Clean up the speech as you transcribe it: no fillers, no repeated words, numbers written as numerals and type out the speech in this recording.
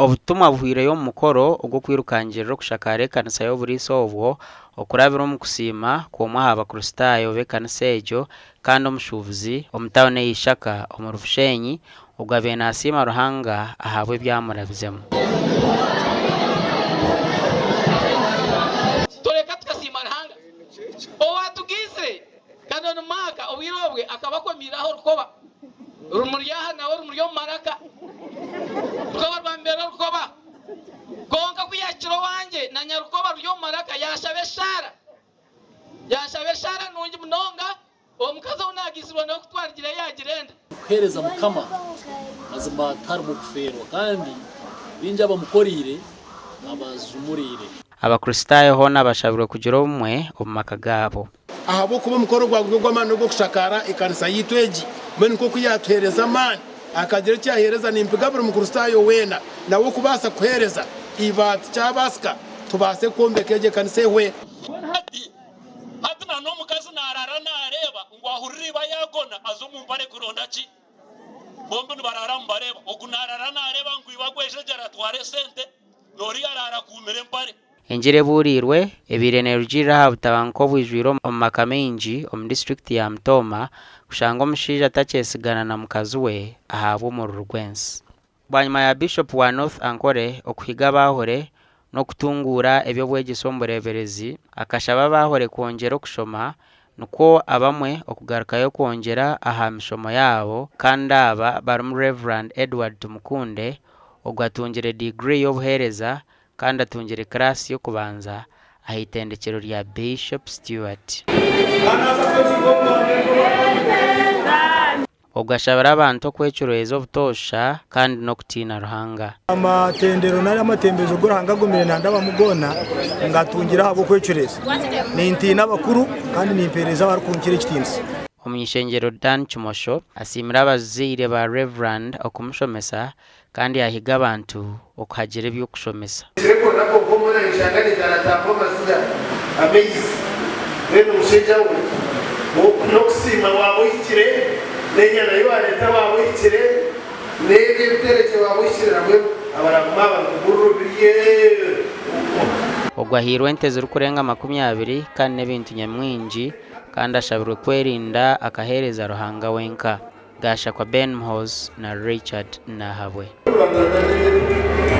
Obutumwa buhweireyo omu mukoro ogw'okwirukangirira okushakaara ekanisa y'oburiisa obwo okurabira omu kusiima kw'omwe aha bakristaayo b'ekanisa egyo kandi omushuubuzi omu tauni eya Ishaka omuri Bushenyi ogwo abaire nasiima Ruhanga ahabw'ebyamurabizemu. Tureka tukasiima Ruhanga owatugaitsire. Canon Mark obwire obwe akaba akomiire aha orukoba rumuri aha nawe rumuri omu maraka. Orukoba rwamubeera orukoba. Kwonka ku yaahikire owangye na nyarukoba ruri omu maraka yaashaba eshaara. Yaashaba eshaara nungi munonga, omukazi ou naagiisirwe nawe ku twarugireyo yaagira enda. Kuheereza Mukama mazima tiharimu kufeerwa, kandi baingi abamukoreire abajumuriire. Abakristaayo hoona bashabirwe kugira obumwe omu maka gaabo. Ahabw'okuba omukoro gwa guri ogw'amaani n'ogw'okushakaara ekanisa yaitu egi, mbwenu nk'oku yaatuheereza amaani, akagira eki yaaheereza, nimpiga buri Mukristaayo weena nawe okubaasa kuheereza eibaati kyabaasika tubaase kwombeka egi ekanisa ehwe. Mbwenu hati, hati na n'omukazi naaraara naareeba ngu ahurira iba yaagona aza omu mpare kuronda ki? Bombi nibaraara nibareeba. Ogu naaraara naareeba ngu iba agwejegyera atware esente, n'oriya araara akuumire empare. Engiri ebuuriirwe ebaire neerugiirira aha butabanguko obwijwire omu maka maingi omu disiturikiti ya Mitooma kushanga omushaija atakyesigana na mukazi we ahabw'omururu gw'ensi. Bwanyima ya Biishopu wa North Ankole okuhiga abaahore n'okutunguura eby'obwegyese omu bureeberezi, akashaba abaahore kwongyera okushoma nikwo abamwe okugarukayo kwongyera aha mishomo yaabo kandi aba barimu Rev. Edward Tumukunde ogu atungire diguri y'obuheereza kandi atungire kiraasi y'okubanza aha itendekyero rya Bishop Stuart. Ogwo ashabire abantu okwecureeza obutoosha kandi n'okutiina Ruhanga. Amatendero nari amatembezo agu Ruhanga agumire nandabamu goona ngatungire ahabw'okwecureeza. Nintiina abakuru kandi nimpeereza abarikunkira ekitiinisa. Omuny'ishengyero Dan Kimosho asiimire abazaire ba Rev. Okumushomesa Kandi yaahiga abantu okuhagira eby'okushomesa. Ekiro orunaku orw'omwana ninshanga nintaratamba amaziga, amaizi, mbwenu omushaija we n'okusiima waaba ohikire, n'enyama ei waareeta waaba ohikire, n'ebyo ebiterekye waaba ohikire nabwo abaraguma barikugurira obirye. Ogwo ahairwe ente zirikurenga 20 kandi n'ebintu nyamwingi kandi ashabirwe kwerinda akaheereza Ruhanga wenka. Gashakwa Ben Muhoozi na Richard Nahabwe.